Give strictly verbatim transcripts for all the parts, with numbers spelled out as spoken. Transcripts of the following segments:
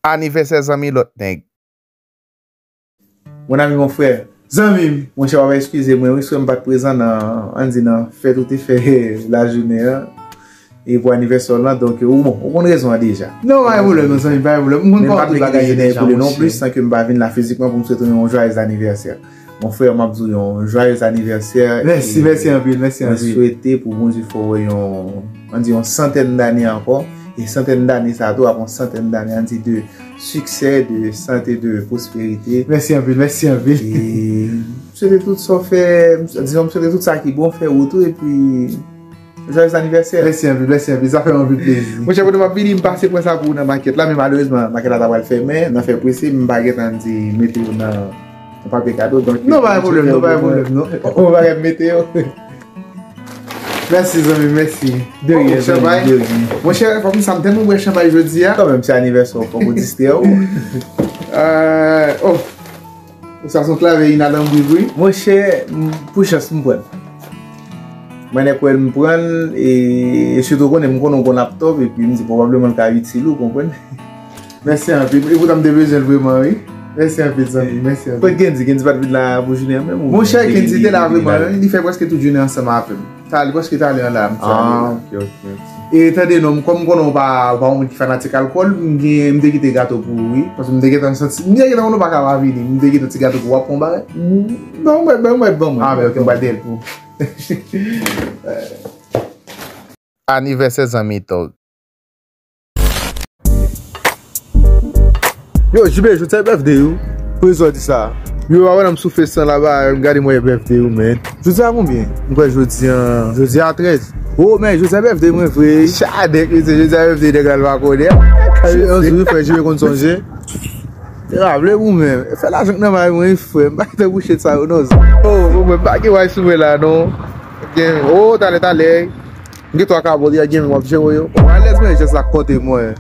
Anivèsè zanmi lòt nèg. Mon ami, mon frè. Zanmi m. Monchè, w ap eskize mwen, wi, si m pa t prezan nan, ann di nan fèt ou te fè lajounen an. E pou anivèsè w lan, donk, ou bon, ou konn rezon an deja. Non, pa gen pwoblèm, non, zanmi, pa gen pwoblèm. M konn pa tout bagay yo deja, monchè. Men m pa t vle kite jounen an epole non plis, san ke m pa vin la fizikman pou m swete w yon joyeux anniversaire. Mon frè, m ap di w yon joyeux anniversaire. Mèsi, mèsi anpil, mèsi anpil. Mwen swete pou Bondye fè w wè yon, ann di yon santèn dane ankò. E santèn dane sa tou ap yon santèn dane, ann di de siksè, de sante, de pwosperite. Mèsi anpil, mèsi anpil. E m swete tout sa w fè, dizon, m swete tout sa ki bon fè wout ou, epi joyeux anniversaire. Mèsi anpil, mèsi anpil, sa fè m anpil plezi. Monchè, pandan m ap vini, m pase pran sa pou ou nan makèt la, men malerezman, makèt la ta pral fèmen, nan fè prese, m pa gentan di mete yo nan, nan papye kado, donk. Non, pa gen pwoblèm, non, pa gen pwoblèm, non. Ou pa mete yo. Mèsi, zanmi, mèsi. De ryen, zanmi, de ryen. Monchè, fòk m sa m tèlman bwè chanpay jodi a. Kanmenm, se anivèsè w, fòk ou distrè w. Euh, oh. Ou sa se yon klave inalanbri vre. Monchè, m, pou chans m pran l. Mwen nèk wè m pran l, e, e sitou konnen m konnen w gon laptòp, epi m di pwobableman l ka itil ou, konprann? Mèsi anpil. E poutan m te bezwen l vreman, wi. Mèsi anpil, zanmi. Mèsi anpil. Kot Kendy? Kendy pa t vin la pou jounen an menm, ou? Monchè, Kendy te la vreman. Li fè prèske tout jounen ansanm avè m. Sa, li prèske t ale an la, m t ale la. Ah, ok, ok, ok. E tande non, kòm m konnen w pa, w pa yon moun ki fanatik alkòl, m gen, m te kite gato pou ou, wi. Paske m te gentan santi, m te gentan konnen w pa ka pa vini. M te kite ti gato pou w ap pran bagay. Ban mwen, ban mwen, ban mwen. Ah, men ok, m pral dèyè l pou ou. Anivèsè zanmi Tòg. Yo, J B, jodi a birthday ou. Pou rezon di sa. Yo, pa wè nan m sou FaceTime la ba, m gade mwen birthday ou, man. Jodi a konbyen? M kwè jodi a, jodi a trèz. Oh, men jodi a birthday mwen vre. Chadèk, mesye, jodi a birthday nèg la l pa konnen. Yo, wi, frè, J B konn sonje. E pa vle pou mwen. Fè lajan k nan may mwen, frè. M pa te bouche sa yo, non. Oh, mwen pa gen way sou mwen la, non. Gen, oh, talè, talè. M gen twa kabòt, ya gen m ap jere yo. Bon, alèz, men jès la k konte mwen.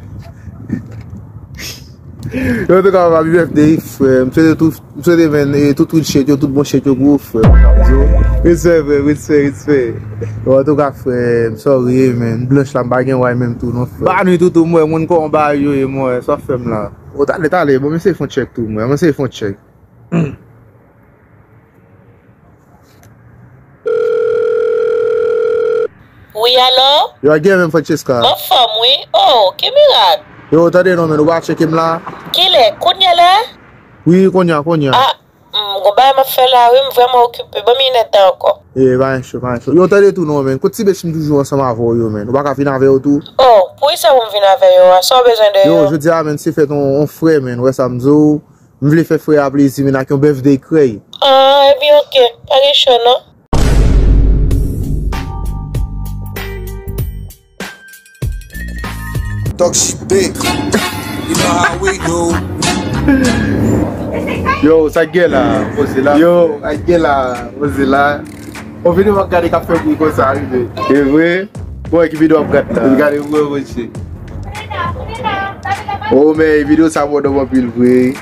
Yo, antouka, happy birthday, frè. M swete tout, m swete, men, e, tout wid shit yo, tout bon shit yo pou ou, frè. Respè, frè, respè, respè. Yo, antouka, frè, m sorry, men, blanch la, m pa gen way menm tou, non, frè. Ba nou toutou, mwen, moun kòman bagay yo ye, mwen, sa fè m la. O, talè, talè, bon, m eseye fè yon tchèk tou, mwen, m eseye fè yon tchèk. Wi, alò? Yo, a gen menm Francesca. M anfòm, wi. Oh, ki mirak! Yo, tande non, men, ou pa tcheke m la? Kilè? Kounye a la? Wi, kounye a, kounye a. Ah, mm, gon bagay m ap fè la, wi, m vrèman okipe. Ban m inèdtan ankò. E, pa gen cho, pa gen cho. Yo, tande tou non, men. Kot ti bèch m toujou ansanm avè w yo, men. Ou pa ka vin avè yo tou? Oh, poukisa pou m vin avè yo a? Sa w bezwen de yo? Yo, jodi a, men, se fèt on, on frè, men. Ou wè sa m di w? M vle fè frè a plezi, men ak yon birthday krèy. Ah, ebyen, oke. Pa gen cho, non. Talk shit, big. You know how we do. Yo, sa k gen la, poze la. Yo, sa k gen la, poze la. On videyo m ap gade k ap fè bri konsa, rive. E vre? Bon, ki videyo w ap gade la? Gade, mwen, monchè. Oh, men videyo sa bon nan anpil vre.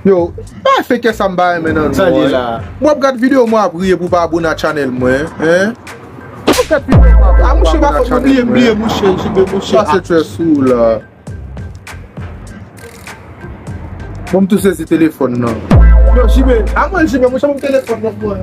Yo, pa fè kè sa m pa renmen nan nou, hein. Sa li la. Mwen ap gad videyo mwen ap riye pou pa abone a channel mwen, hein. Mwen ap gad videyo mwen ap riye pou pa abone a channel mwen. Ah, mouche, pa fòk m bliye, bliye, mouche, J B, mouche. Pase trè sou ou la. Bon, m tou sezi telefòn nan. Yo, J B, a mwen, J B, mouche, ban m telefòn nan mwen.